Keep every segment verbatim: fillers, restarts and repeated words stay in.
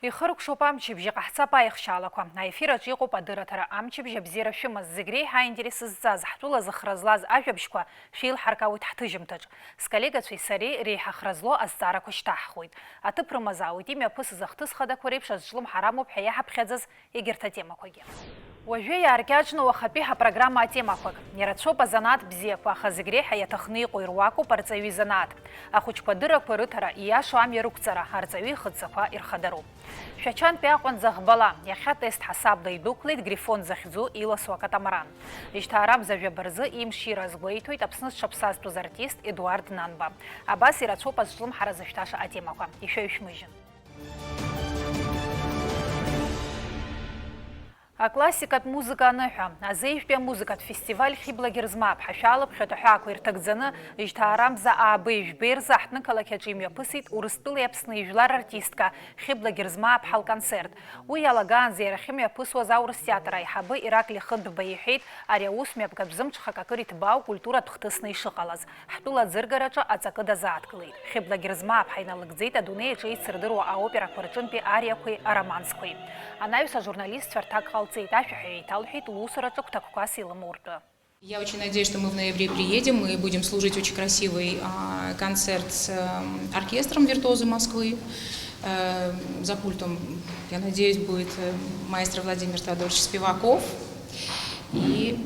Ихыркәшоуп амчыбжь, иҟаҳҵап аихшьаалақәа. Аефир аҿы иҟоуп адырраҭара. Амчыбжь абзиара шәымаз, зегь реиҳа аинтерес зҵаз, ҳтәыла зыхра злаз ажәабжьқәа шәеилҳаркаауеит ҳҭыжьымҭаҿ. Сколлегацәеи сареи реиҳа хра злоу азҵаарақәа шьҭаҳхуеит. Аҭыԥ рымазаауеит имҩаԥысыз ахҭыс хадақәа реиԥш азҿлымҳара амоуп ҳәа иаҳаԥхьаӡаз егьырҭ атемақәагьы. Уажәы иааркьаҿны уахатәи ҳапрограмма атемақәак. Ирацәоуп азанааҭ бзиақәа, аха зегь реиҳа иаҭахны иҟоу ируакуп арҵаҩы изанааҭ. Ахәыҷқәа адыррақәа рыҭара, ииашоу амҩа рықәҵара, арҵаҩы ихыццакқәа ирхадароуп. Шәачантәи Аҟәанӡа ӷбала, иахьа тест ҳасабла идәықәлеит Грифон захьӡу иласу акатамаран. Жьҭаарамза жәаба рзы имшира азгәеиҭоит Аԥсны зҽаԥсазтәыз артист Едуард Нанба. Абас ирацәоуп азҿлымҳара зышәҭаша атемақәа. Ишәаҩшәмыжьын. Аклассикатә музыка аныҳәа, азеижәтәи амузыкатә фестиваль Хьыбла Герзмаԥҳа шәалаԥхьатә аҳәаақәа ирҭагӡаны, жьҭаарамза ааба ижәбеи рзы аҳҭнықалақь аҿы имҩаԥысит Урыстәылеи Аԥсны ижәлар артистка Хьыбла Герзмаԥҳа лконцерт. Уи иалагаанӡа иара ахьымҩаԥысуаз аурыс театр аиҳабы Ираклий Хынтәба иҳәеит, ари аус мҩаԥгатә зымҽхак акыр иҭбаау культуратә хҭысны ишыҟалаз. Ҳтәыла аӡыргараҿы аҵакы дазааҭгылеит. Хьыбла Герзмааԥҳа иналыгӡеит адунеи аҿы еицырдыруа аоперақәа рҿынтәи ариақәеи аромансқәеи. Анаҩс ажурналистцәа рҭак ҟалҵеит, ашәаҳәаҩ еиҭалҳәеит лусураҿы гәҭакқәас илымоу ртәы. Я очень надеюсь, что мы в ноябре приедем, мы будем служить очень красивый, а, концерт с, эм, оркестром «Виртуозы Москвы». Э, за пультом, я надеюсь, будет, э, маэстро Владимир Тодорович Спиваков. И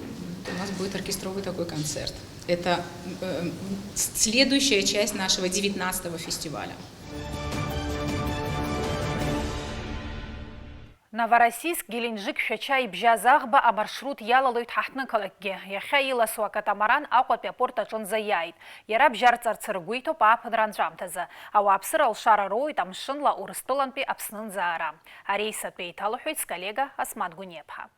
у нас будет оркестровый такой концерт. Это, э, следующая часть нашего девятнадцатого фестиваля. Новороссийск, Геленджик, Шәача ибжьаз аӷба амаршрут иалалоит ҳаҳҭнықалақьгьы. Иахьа иласу акатамаран Аҟәатәи апорт аҿынӡа иааит. Иара бжьарҵарц ргәы иҭоуп ааԥынра анҵәамҭазы. Ауааԥсыра алшара роуеит амшынла Урыстәылантәи Аԥснынӡа аара. Ареис атәы еиҭалҳәоит сколлега Асмаҭ Гәыниаԥҳа.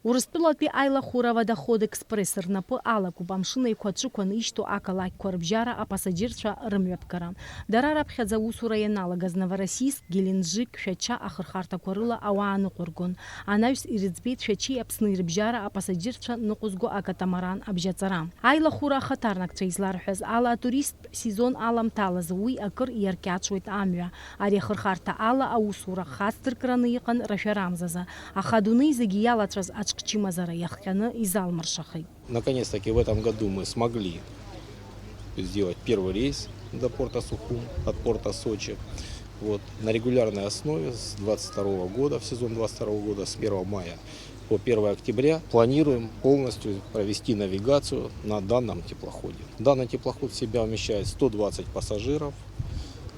Урыстәылатәи аилахәыра Водоход Экспресс рнапы алакуп, амшын еиқәаҵәықәаны ишьҭоу ақалақьқәа рыбжьара апасаџьырцәа рымҩаԥгара. Дара раԥхьаӡа аусура ианалагаз Новороссийск, Геленджик, Шәача ахырхарҭақәа рыла ауаа ныҟәыргон. Анаҩс ирыӡбеит Шәачеи Аԥсни рыбжьара апасаџьырцәа ныҟәызго акатамаран абжьаҵара. Аилахәыра ахаҭарнакцәа изларҳәаз ала, атуристтә сезон аламҭалазы уи акыр иаркьаҿуеит амҩа. Ари ахырхарҭа ала аусура хацдыркраны иҟан рашәарамзазы, аха адунеи зегьы иалацәаз аҿкчымазара иахҟьаны изалмыршахеит. Наконец-таки в этом году мы смогли сделать первый рейс до порта Сухум, от порта Сочи. Вот. На регулярной основе с двадцать второго года, в сезон двадцать второго года, с первого мая по первое октября планируем полностью провести навигацию на данном теплоходе. Данный теплоход в себя вмещает сто двадцать пассажиров.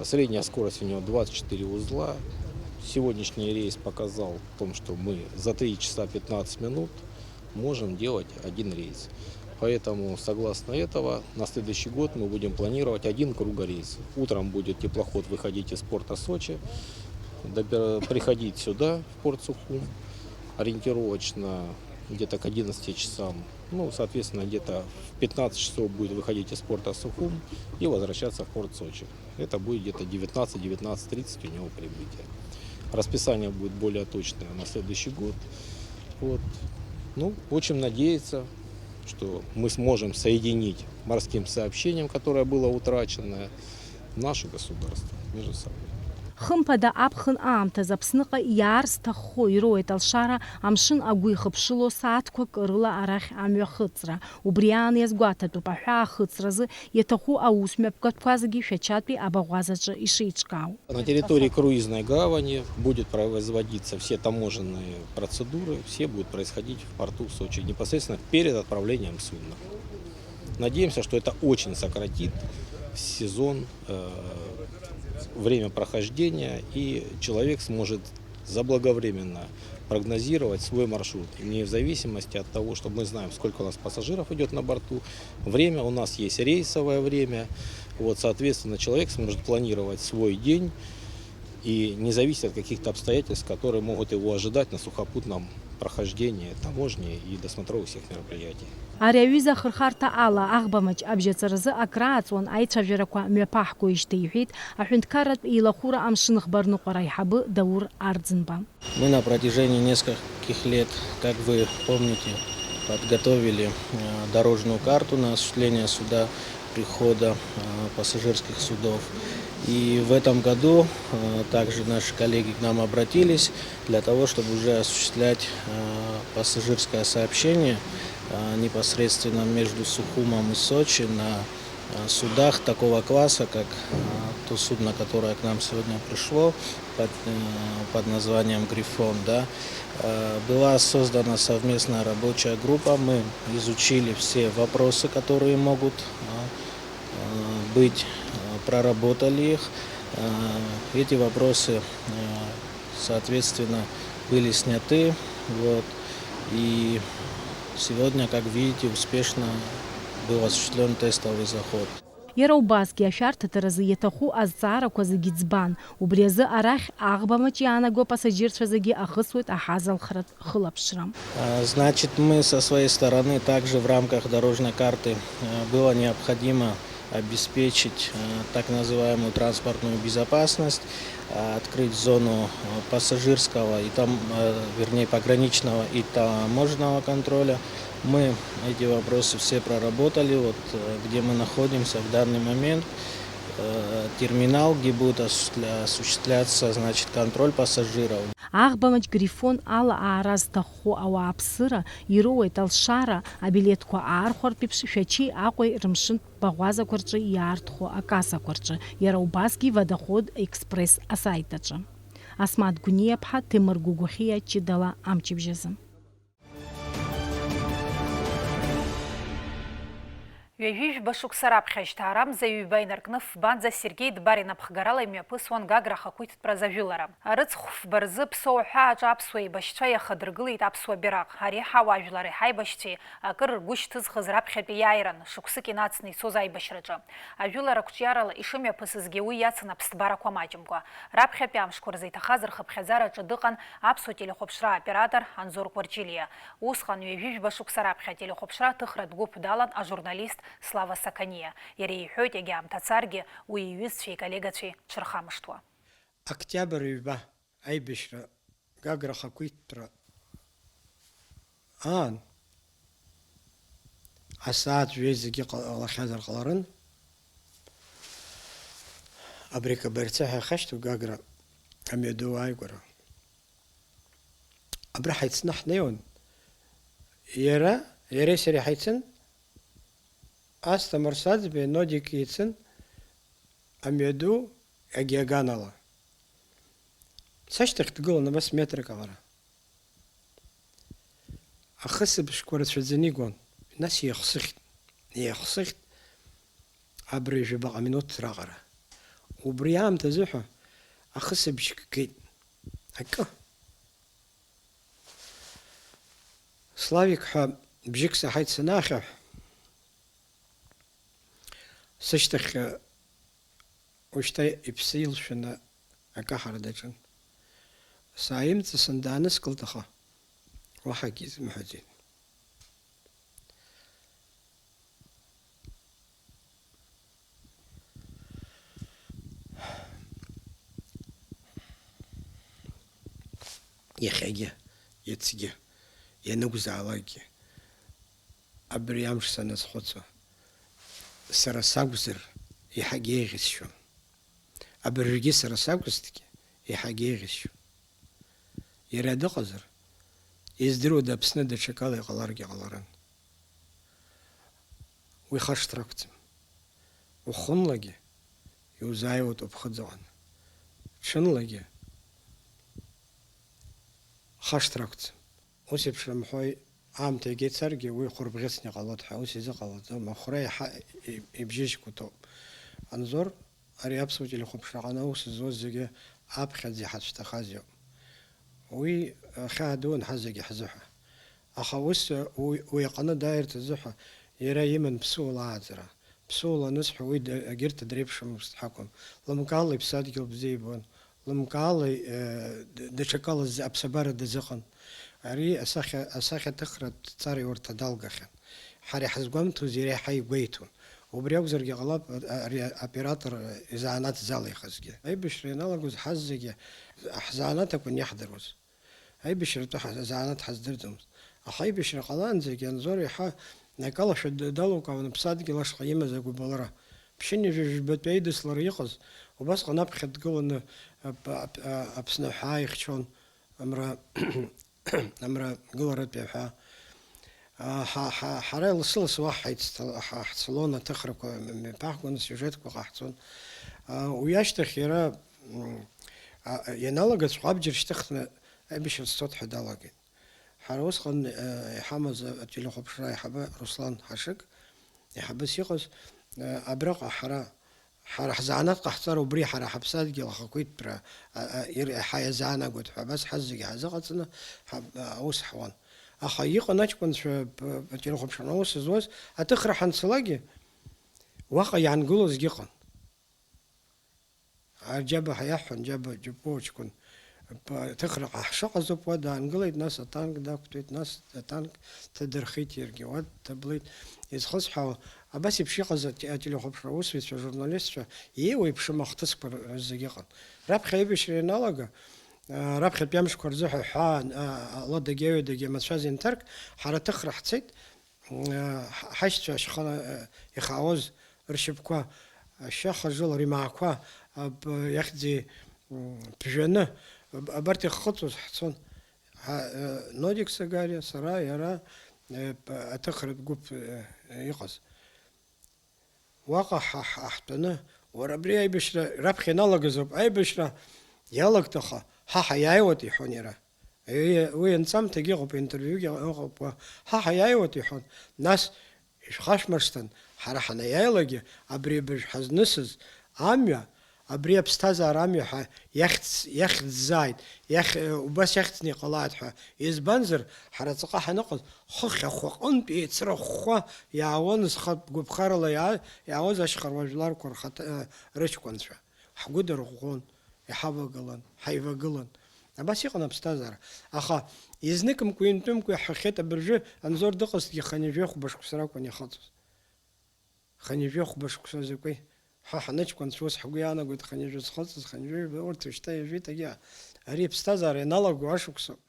Средняя скорость у него двадцать четыре узла. Сегодняшний рейс показал о том, что мы за три часа пятнадцать минут можем делать один рейс. Поэтому, согласно этого, на следующий год мы будем планировать один кругорейс. Утром будет теплоход выходить из порта Сочи, добира-, приходить сюда, в порт Сухум, ориентировочно где-то к одиннадцати часам. Ну, соответственно, где-то в пятнадцать часов будет выходить из порта Сухум и возвращаться в порт Сочи. Это будет где-то девятнадцать, девятнадцать тридцать у него прибытие. Расписание будет более точное на следующий год. Вот. Ну, очень надеяться, что мы сможем соединить морским сообщением, которое было утрачено, наше государство между собой. Хымԥада, аԥхын аамҭазы Аԥсныҟа иаар зҭаххо ироуеит алшара, амшын агәы ихыԥшыло сааҭқәак рыла арахь амҩа хыҵра. Убри аан иазгәаҭатәуп аҳәаа ахыҵразы иаҭаху аус мҩаԥгатәқәа зегьы Шәачатәи абаӷәазаҿы ишеиҿкаау. На территории круизной гавани будет производиться все таможенные процедуры, все будут происходить в порту в Сочи, непосредственно перед отправлением судна. Надеемся, что это очень сократит сезон, э, время прохождения, и человек сможет заблаговременно прогнозировать свой маршрут, не в зависимости от того, что мы знаем, сколько у нас пассажиров идёт на борту, время, у нас есть рейсовое время, вот, соответственно, человек сможет планировать свой день и не зависеть от каких-то обстоятельств, которые могут его ожидать на сухопутном прохождении таможни и досмотровых всех мероприятий. Ари аҩыза ахырхарҭа ала аӷба маҷ абжьаҵаразы акрааҵуан аицәажәарақәа мҩаԥаҳгоижьҭеи, иҳәеит аҳәынҭқарратә еилахәыра амшын ӷба рныҟәара аиҳабы Даур Арӡынба. Мы на протяжении нескольких лет, как вы помните, подготовили, э, дорожную карту на осуществление сюда прихода, э, пассажирских судов. И в этом году, э, также наши коллеги к нам обратились для того, чтобы уже осуществлять, э, пассажирское сообщение, э, непосредственно между Сухумом и Сочи на, э, судах такого класса, как, э, то судно, которое к нам сегодня пришло под, э, под названием «Грифон», да. Э, была создана совместная рабочая группа, мы изучили все вопросы, которые могут, э, э, быть, э, проработали их. Э, эти вопросы, э, соответственно, были сняты. Вот. И сегодня, как видите, успешно был осуществлен тестовый заход. Иара убасгьы ашәарҭадаразы иаҭаху азҵаарақәа зегьы ӡбан. Убри азы арахь аӷба маҷ иаанаго апассажирцәа зегьы ахысуеит аҳазалхратә хылаԥшра. А, значит, мы со своей стороны также в рамках дорожной карты, э, было необходимо обеспечить, э, так называемую транспортную безопасность, э, открыть зону, э, пассажирского и там, э, вернее, пограничного и таможенного контроля. Мы эти вопросы все проработали. Вот, э, где мы находимся в данный момент, э, терминал, где будет осуществля-, осуществляться, значит, контроль пассажиров. Аӷба маҷ Грифон ала аара зҭаххо ауааԥсыра ироуеит алшара, абилеҭқәа аархәартә еиԥш Шәачеи Аҟәеи рымшынтә баӷәазақәа рҿы иаарҭхо акассақәа рҿы, иара убасгьы Водоход Экспресс асаит аҿы. Асмаҭ Гәниаԥҳа, Ҭемыр Гәыгәхиа, ҷыдала амчыбжь азы. Ҩажәи жәба шықәса раԥхьа жьҭаарамза ҩба инаркны фбанӡа Сергеи Дбар инапхгарала имҩаԥысуан Гагра ахақәиҭтәра азы ажәылара. Рыцхә фба рзы Ԥсоу аҳәааҿы аԥсуа еибашьцәа иахадыргылеит аԥсуа бираҟ. Ари ҳауаажәлари ҳаибашьцәеи акыр ргәы шьҭызхыз раԥхьатәи иааиран, шықәсык инацны ицоз аиԥшьраҿы. Ажәылара қәҿиарала ишымҩаԥысызгьы уи иацын аԥсҭбарақәа маҷымкәа. Раԥхьатәи амшқәа рзы иҭахаз рхыԥхьаӡара аҿы дыҟан аԥсуа телехәаԥшра аоператор Анзор Кәарҷелиа. Усҟан ҩажәи жәба шықәса раԥхьа ателехәаԥшра-ҭыхратә гәыԥ далан ажурналист Слава Сақаниа. Иара иҳәоит, иагьаамҭа царгьы, уи иҩызцәеи иколлегацәеи дшырхамышҭуа. Октиабр ҩба аибашьра Гагра ахақәиҭтәра аан, асааҭ жәеизагьы ҟалахьазар ҟаларын, абри Кабарцаҳ иахашьҭоу Гагра амҩаду ааигәара. Абра ҳаицны ҳнеиуан, иара, иареи сареи ҳаицын, Асҭамыр Саӡбеи Нодик еицын, амҩаду агиаганала. Сашьҭахь дгылан абас метрак аҟара. Ахысыбжьқәа рацәаӡаны игон, нас еихсыхьт, еихсыхьт абри жәабаҟа минуҭ раҟара. Убри аамҭазыҳәа ахысыбжь геит. Акы. Славик ҳәа бжьык саҳаит санаахьаҳә, сышьҭахьҟа ушьҭа иԥсы илшәаны акаҳара даҿын. Сааимҵысын, дааныскылт, аха уаҳагьы изымҳәаӡеит. Иахьагьы, иацгьы, ианакәзаалакгьы, абри амш саназхәыцуа, сара сакәзар, иаҳагьы еиӷьысшьон. Абыржәгьы сара сакәызҭгьы, иаҳагьы еиӷьысшьон. Иара дыҟазар, издыруада, Аԥсны даҽакала иҟаларгьы ҟаларын. Уи хашҭра ақәӡам. Ухынлагьы иузааиуеит уԥхыӡ аҟны. Ҽынлагьы хашҭра ақәӡам. Ус еиԥш рымҳәои, аамҭа егьа ицаргьы, уи хәырбӷьыцны иҟалоит ҳәа, ус изыҟалаӡом. Ахәра иаҳа ибжьыжьқәа ҭоуп. Анзор, ари аԥсуа телехәаԥшраҟны аус зуаз зегьы аԥхьаӡа иҳацәҭахаз иоуп. Уи ахьаа дуун ҳазегьы ҳзыҳәа. Аха ус, уи, уи аҟны дааирц азыҳәа иара иман ԥсуала ааӡара. Ԥсуала анысҳәа, уи д-, егьырҭ дреиԥшымызт ҳакәым. Лымкаала иԥсадгьыл бзиа ибон. Лымкаала, э, д-, даҽакала з-, аԥсабара дазыҟан. Ари асахьа-, асахьаҭыхратә ҵараиурҭа далгахьан. Ҳара иҳазгәамҭоз иара иаҳа игәеиҭон. Убри акәзаргьы ҟалап, а-, ари аоператор изанааҭ залихызгьы. Аибашьра ианалагоз ҳазегьы ҳзанааҭ акәын иаҳдыруаз. Аибашьратәы ҳа-, занааҭ ҳаздырӡомызт. Аха аибашьра ҟалаанӡагьы Анзор иаҳа акалашәа д-, далукаауан аԥсадгьыл ашҟа имаз агәыбылра. ԥшьынҩажәи жәбатәи аидыслара иҟаз, убасҟан аԥхьа дгыланы ап-, ап-, а-, Аԥсны аҳәаа ихьчон, амра, амра гыларатәи аҳәаа. А, ҳа-, ҳа-, ҳара лассы-лассы уаҳа ҳаицҭа-, ҳа-, ҳцалон, аҭыхрақәа м-, мҩаԥаҳгон, асиужетқәа ҟаҳҵон. А, уи ашьҭахь иара, м, а, ианалагаҵәҟьа абџьар шьҭыхны аибашьра сцот ҳәа далагеит. Ҳара усҟан, э, иҳамаз ателехәаԥшра аиҳабы Руслан Ҳашыг, аиҳабыс иҟаз, э, абраҟа ҳара, ҳара ҳзанааҭ ҟаҳҵар, убри ҳара ҳаԥсадгьыл ахақәиҭтәра, а, а, ир-, иаҳа иазаанагоит ҳәа, абас ҳазегьы ҳазыҟаҵаны ҳа-, аус ҳуан. Аха иҟан аҷкәынцәа, б-, ателехәаԥшра аус зуаз, аҭыхра ҳанцалакгьы, уаҟа иаангылозгьы ыҟан. Арџьаба ҳәа иаҳҳәон, џьаба џьапуа ҷкәын. П-, ҭыхраҟа ҳшыҟаз ауп, уа даангылеит, нас атанк дақәтәеит, нас атанк ҭадырхеит иаргьы, уа дҭаблеит. Изхысҳәаауа, абас еиԥш иҟаз ате-, ателехәаԥшра аусзуҩцәа, ажурналистцәа, еиуеиԥшым ахҭысқәа р-, зегьы ыҟан. Раԥхьа аибашьра ианалага, а, раԥхьатәи амшқәа рзы ҳәа ҳәаа, а, аладагьы аҩадагьы амацәаз инҭарк, ҳара аҭыхра ҳцеит, ҳа-, ҳашьцәа ашьха-, ихаауаз ршьапқәа, ашьа хажыла римаақәа, аб-, иахьӡи, м, ԥжәаны, аб-, абарҭ иххыҵуаз ҳцон. Ҳа, э, Нодик Сагариа, сара, иара, э, п-, аҭыхратә гәыԥ, э, иҟаз. Уаҟа ҳа, ҳа, ҳтәаны, уара абри аибашьра раԥхьа иналагаз ауп, аибашьра иалагт, аха ҳа ҳаиааиуеит, иҳәон иара. Уи, уи анҵамҭагьы ыҟоуп, интервиугьы ыҟоуп, уа, ҳа ҳаиааиуеит, иҳәон. Нас, ишәхашәмыршҭын, ҳара ҳанаиааилагьы, абри абыржә ҳазнысыз амҩа, абри аԥсҭазаара амҩа ҳа иахьӡ-, иахьӡзааит, иахь-, убас иахьӡны иҟалааит ҳәа. Избанзар, ҳара ҵаҟа ҳаныҟаз, хыхь ахәы аҟынтә еицрыхәхәа иаауан зхатә гәаԥхарала иаа-, иаауаз ашьхаруа жәларқәа рхаҭа-, рыҷкәынцәа. Ҳгәы дырӷәӷәон, иҳавагылан, ҳаивагылан. Абас иҟан аԥсҭазаара. Аха изныкымкәа-ҩынтәымкәа иаҳҳәахьеит, абыржәы Анзор дыҟазҭгьы хынҩажәи хәба шықәса ракәын иахыҵыз. Хынҩажәи хәба шықәса закәи? Ҳа ҳаныҷкәынцәа ус ҳгәы иаанагоит, хынҩажәи зхыҵыз, хынҩажәи жәба, урҭ шьҭа ижәит, егьа. Ари аԥсҭазаара ианалаго ашықәсоуп.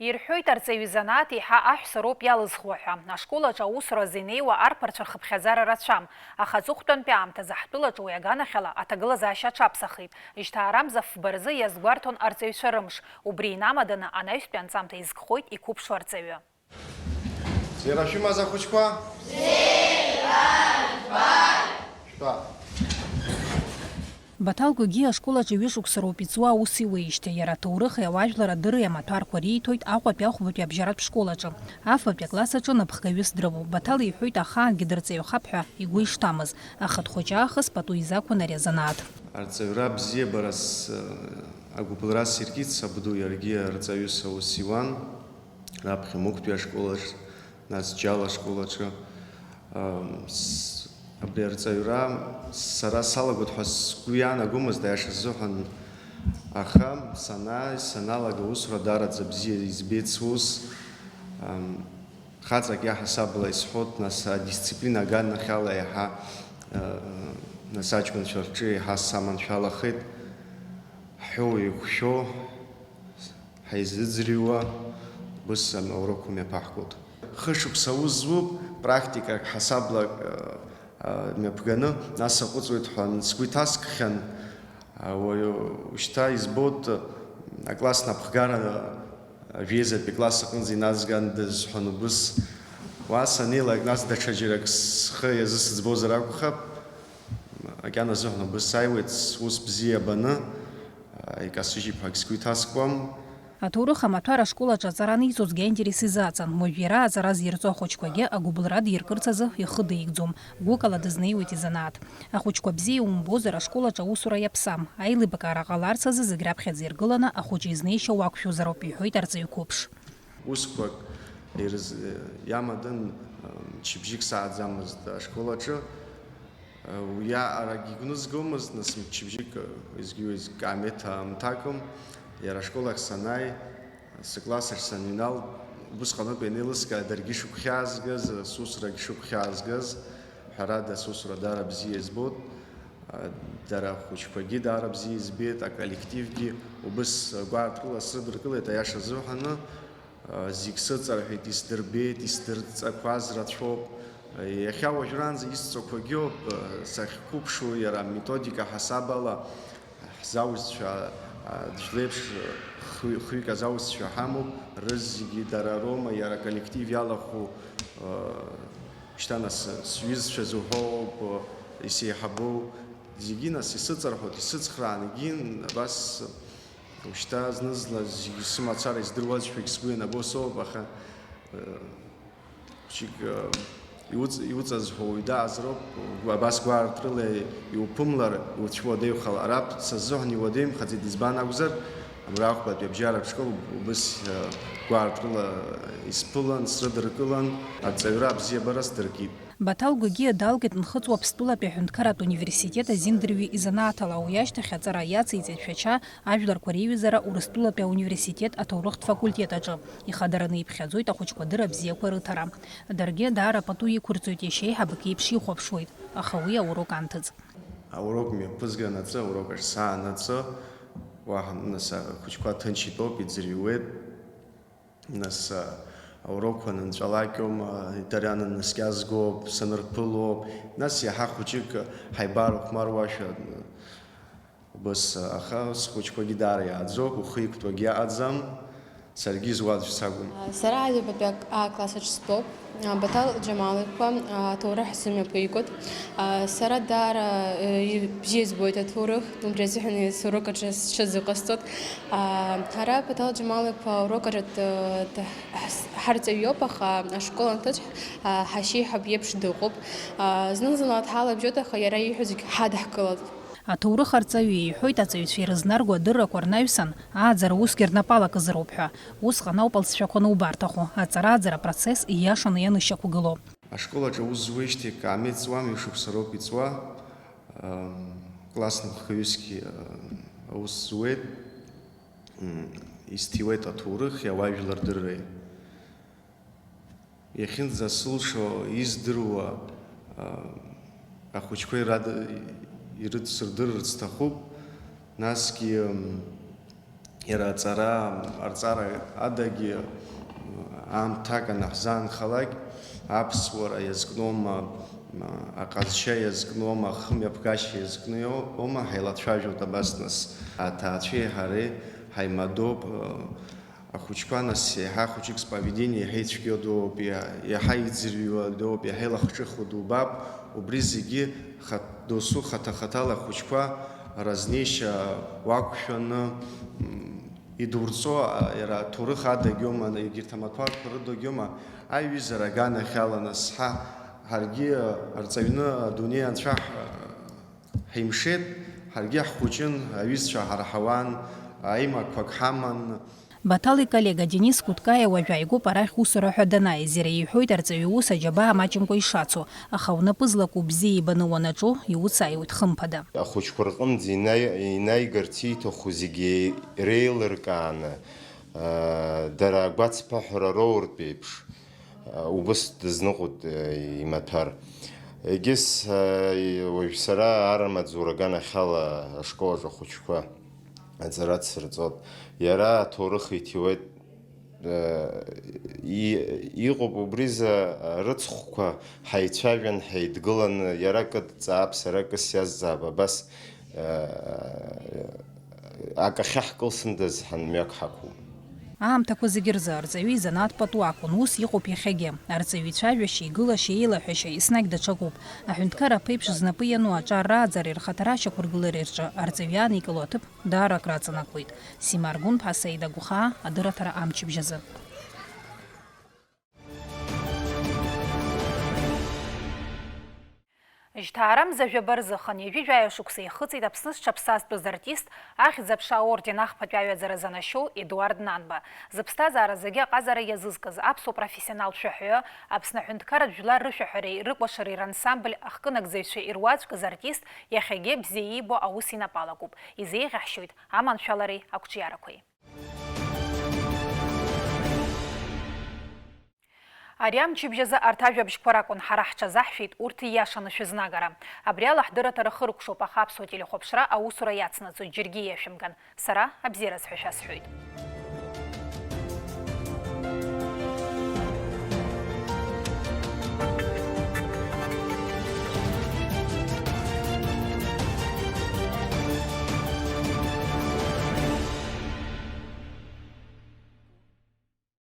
Ирҳәоит, арҵаҩы изанааҭ еиҳа аҳәса роуп иалызхуа ҳәа. Ашкол аҿы аусуразы инеиуа арԥарцәа рхыԥхьаӡара рацәам, аха аҵыхәтәантәи аамҭазы ҳтәылаҿы уи аганахьала аҭагылазаашьа аҽаԥсахит. Жьҭаарамза фба рзы иазгәарҭон арҵаҩцәа рымш. Убри инамаданы анаҩстәи анҵамҭа изкхоит иқәыԥшу арҵаҩы. Бзиара шәымаз, ахәыҷқәа? Бзиара жәбааит! Шәтәа. Баҭал Гәыгьиа ашкол аҿы ҩышықәса роуп иҵуа аус иуеижьҭеи. Иара аҭоурыхи ауаажәлар адырреи амаҭәарқәа риҭоит Аҟәатәи ахәбатәи абжьаратә школ аҿы. Афбатәи акласс аҿы напхгаҩыс дрымоуп. Баҭал иҳәоит, ахаангьы дырҵаҩхап ҳәа игәы ишҭамыз. Ахатә хәыҷы аахыс пату изақәын ари азанааҭ. Арҵаҩра абзиабарас, агәыбылра сиркит сабду, иаргьы арҵаҩыс аус иуан. Раԥхьа Мықәтәи ашкол аҿы, нас Џьал ашкол аҿы, ам, с-, абри арҵаҩра сара салагоит ҳәа сгәы иаанагомызт, аиаша азыҳәан, аха санааи, саналага аусура даараӡа бзиа избеит сус. Ам, хаҵак иаҳасабала исҳәот, нас адисциплина аганахьала иаҳа, а, нас аҷкәынцәа рҿы иаҳа саманшәалахеит. Ҳҳәоу еиқәшәо, ҳаизыӡырҩуа, ус аурокқәа мҩаԥаҳгоит. Хышықәса аус зуп, практикак ҳасаблак, а, а, мҩаԥганы, нас аҟәыҵуеит ҳәа сгәы иҭаскхьан, а, уаҩы ушьҭа избоит, акласс напхгара, а, жәеизатәи класс аҟынӡа иназгандаз ҳәа убыс. Уа саннеилак, нас даҽаџьарак схы иазысыӡбозар акәхап, макьана азыҳәан убыс сааиуеит, сус бзиа баны, икасыжьып ҳәагь сгәы иҭаскуам. Аҭоурых амаҭәар ашкол аҿы аҵара аниҵозгьы аинтерес изаҵан. Уажә иара аҵара зирҵо ахәыҷқәагьы агәыбылра диркырц азы ихы деигӡом. Гәыкала дызнеиуеит изанааҭ. Ахәыҷқәа бзиа иумбозар, ашкол аҿы аусура иаԥсам. Аилибакаара ҟаларц азы зегь раԥхьаӡа иргыланы ахәыҷы изнеишьа уақәшәозароуп, иҳәоит арҵаҩы қәыԥш. Усқәак ирыз-, иамадын, мчыбжьык сааӡамызт ашкол аҿы. Уи аҟарагьы игәнызгомызт, нас мчыбжьык, уеизгьы-уеизгьы каамеҭ аамҭакым, иара ашкол ахь санааи, сыкласс ахь санинал, убысҟаноуп ианеилыскаа даргьы шыгәхьаазгаз, сусурагь шыгәхьаазгаз, ҳәарада, сусура даара бзиа избоит, дара ахәыҷқәагьы даара бзиа избеит, аколлективгьы убыс гәаартыла срыдыркылеит, аиаша азыҳәаны. Зегь сыҵарҳәеит, исдырбеит, исдырҵақәаз рацәоуп. Иахьа уажәраанӡа исҵақәагьоуп, сахьқәыԥшу иара аметодика ҳасаб ала, ҳзаусҭцәа, аӡә леиԥш хҩ-, хҩык азаусҭцәа ҳамоуп, рызегьы дара роума, иара аколлектив иалахәу, шьҭа нас сҩызцәа зуҳәоуп, исеиҳабу, зегьы нас исыҵарҳәоит, исыцхраан, егьин абас. Ушьҭа зны-зынла зегьы сымацара издыруазшәагь сгәы ианабо соуп, аха, э, хәыҷык, э, иуҵ-, иуҵазҳәо уаҩ даазароуп, угәы абас гәаартрыла иуԥымлар, иуцәуадаҩхалар. Ара сазыҳәан иуадаҩымхаӡеит, избан акәзар, абра Ахәбатәи абжьаратә школ убыс, э, гәаартрыла исԥылан, срыдыркылан, арҵаҩра абзиабара сдыркит. Баҭал Гәагьиа далгеит Нхыҵ Уаԥстәылатәи аҳәынҭқарратә университет азиндырҩы изанааҭ ала, уи ашьҭахь аҵара иациҵеит Шәача ажәларқәа реиҩызара Урыстәылатәи ауниверситет аҭоурыхтә факультет аҿы. Ихадараны иԥхьаӡоит ахәыҷқәа дырра бзиақәа рыҭара. Даргьы даара пату иқәырҵоит, иашьеиҳабык иеиԥш ихәаԥшуеит, аха уи аурок анҭыҵ. Аурок мҩаԥызганаҵы, аурок ахь саанаҵы, уаҳа, нас, ахәыҷқәа ҭынч итәоуп, иӡырҩуеит. Нас, а, аурокқәа анынҵәалакьоума, итариан наскьазгоуп, санырԥылоуп, нас иаҳа хәыҷык ҳаибарыхәмаруашәа, убыс, аха схәыҷқәагьы даара иааӡоуп, ухы иқәтәагьы аҟаӡам, саргьы изуаӡәцагәым. Сара аҩбатәи А класс аҿы стәоуп. Баҭал Џьамал-иԥа аҭоурых ҳзымҩаԥигоит. Сара даара, э, бзиа избоит аҭоурых, убри азыҳәан аурок аҿы сҽазыҟасҵоит. Ҳара Баҭал Џьамал-иԥа аурок аҿы д-, д-, ҳс-, ҳарҵаҩ иоуп, аха ашкол анҭыҵ, ҳ-, ҳашьеиҳаб иеиԥш дыҟоуп. Зны-зынла дҳалабжьоит, аха иара ииҳәо зегь ҳадаҳкылоит. Аҭоурых арҵаҩы иҳәоит, аҵаҩцәа ирызнарго адыррақәа рнаҩсан, ааӡара усгьы рнапы алакызароуп ҳәа. Усҟан ауп алҵшәақәа анубарҭаху, аҵара-ааӡара апроцесс ииашаны ианышьақәгылоу. Ашкол аҿы аус зуеижьҭеи акаамеҭ ҵуам, ҩышықәса роуп иҵуа. Ам, классны хкаҩысгьы, ам, аус зуеит. М, исҭиуеит аҭоурыхи ауаажәлар дырреи. Иахьынӡасылшо, издыруа, а, ахәыҷқәа ирад-, ирыцырдырырц сҭахуп. Насгьы, м, иара аҵара, арҵара адагьы, м, аамҭак анаҳзаанхалак, аԥсуара иазкноума, м, аҟазшьа иазкноума, ахымҩаԥгашьа иазкноума, ҳаилацәажәоит абас нас. Аҭаацәеи ҳареи ҳаимадоуп, а, Ахәыҷқәа, нас, еиҳа хәыҷык споведение иаҳа ицәгьоу дууп, иа-, иаҳа иӡырҩуа дууп, иаҳа илахҿыху дубап, убри зегьы хат-, досу хаҭа-хаҭала ахәыҷқәа разнеишьа уақәшәаны, м, идурҵо, а, иара аҭоурых адагьоума, егьырҭ амаҭәарқәа рыдагьоума, аиҩызара аганахьала, нас, ҳа, ҳаргьы, а, арҵаҩны адунеи анцәа ҳ-, Ҳимшеит, ҳаргьы ҳхәыҷын, аҩызцәа ҳарҳауан, аимакқәак ҳаман. Баҭал иколлега Денис Куткаиа уажә ааигәоуп арахь усура ҳәа данааиз, иара иҳәоит, арҵаҩы иус аџьабаа маҷымкәа ишацу, аха унапы злаку бзиа ибаны уанаҿу, иуцааиуеит хымԥада. Ахәыҷқәа рҟынӡа инаи-, инаигарц ииҭаху зегьы реилыркааны, аа, дара агәацԥыҳәара роуртә еиԥш, убыс дызныҟәоит, э, имаҭәар. Егьыс, э, уажә сара арра маҵзура аганахьала ашкол аҿы ахәыҷқәа аҵара дсырҵоит. Иара аҭоурых иҭиуеит, э, и-, иҟоуп убризы, э, рыцхәқәа ҳаицәажәан, ҳаидгыланы, иара акы дҵаап, сара акы сиазҵаап, абас, э, Акы ахьаҳкылсындаз ҳанмҩақәҳақәу. Аамҭақәа зегьы рзы арҵаҩы изанааҭ пату акәын, ус иҟоуп иахьагьы. Арҵаҩы ицәажәашьа, игылашьа, еилаҳәашьа еснагь даҽакуп. Аҳәынҭқар аԥеиԥш знапы иану аҿар рааӡареи рхаҭара ашьақәыргылареи рҿы арҵаҩы иааникыло аҭыԥ даара акраҵанакуеит. Сима Аргәынԥҳа, Саида Гәхаа, адырраҭара Амчыбжь азы. Жьҭаарамза жәаба рзыхан ҩажәи жәаҩа шықәса ихыҵит Аԥсны зҽаԥсазтәыз артист, Ахьӡ-аԥша аорден ахԥатәи аҩаӡара занашьоу Едуард Нанба. Зыԥсҭазаара зегьы аҟазара иазызкыз аԥсуа профессионалтә шәаҳәаҩы, Аԥсны аҳәынҭқарратә жәлар рышәаҳәареи рыкәашареи рансамбль ахькынагӡаҩцәа ируаӡәкыз артист, иахьагьы бзиа иибо аус инапы алакуп, изеиӷьаҳшьоит аманшәалареи ақәҿиарақәеи. Ари амчыбжь азы арҭ ажәабжьқәа ракәын ҳара ҳҽазаҳшәеит, урҭ ииашаны шәызнагара. Абри ала ҳдырраҭара хыркәшоуп, аха Аԥсуа телехәаԥшра аусура иацнаҵоит, џьаргьы иашәымган. Сара абзиараз ҳәа шәасҳәоит.